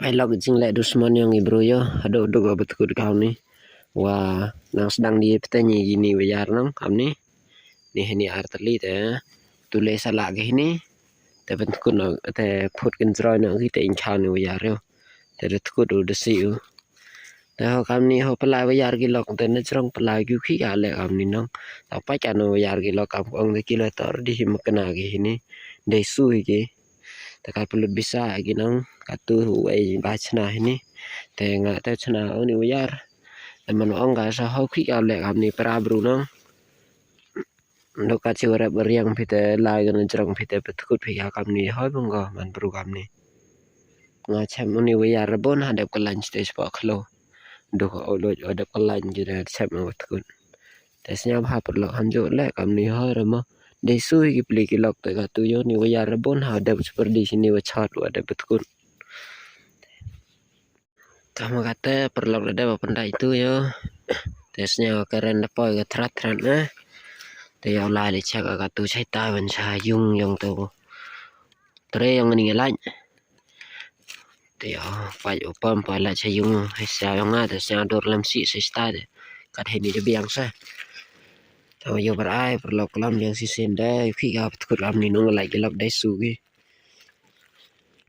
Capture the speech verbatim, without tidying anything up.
Pyrlok jingleh dusmon yong i bru yo, haduh duh ba pytkut kam ni. Wa nang sdang di pteng i ni wa yar nang kam ni. Ni hini ar tali te. Tule sala ke hini. Te pytkut no te phut kin jroi no ki te in khaw ni wa yar yo. Te da tkut u da si u. Te ho kam ni ho pala wa yar ki lok te na jrong pala ki khi ka le kam ni nong. Ta pa ka no wa yar ki lok kam ong de ki le tor di hi makna ki hini. Dei su hi ki. Te ka plut bisa ki nong ka tu hu ei ba chna hini. Te nga te chna u ni wa yar. Te man ong ka sa ho khi ka le kam ni para bru nong. Ndo ka chi wa rep riang phi te lai ka na jrong phi te pytkut phi ka kam ni hoi bung ko man bru kam ni. Nga chem u ni wa yar rabon ha dep ka lain stage pa khlo. Ndo ka o lo o dep ka lain ji da chem u pytkut. Te snya ba ha pyrlok ham jo le kam ni hoi rama. Dei su hi ki pli ki lok te ka tu yo ni wa yar rabon ha dep super di sini wa chat wa dep pytkut. Tama kata pyrlok da dep pyndai tu yo. Te snya ka ren da poi ka thrat thrat na. Te yo lai le chak ka tu chai ta wan cha yung yong tu. Tre yong ni lai. Te yo pai u pam pai la cha yung hai sa yong nga te snya dor lam si sa sta te. Kat hai ni de biang sa. Tama yo bar ai pyrlok lam yang si sen dai phi ka pytkut lam ni nong lai ki lok dai su ki.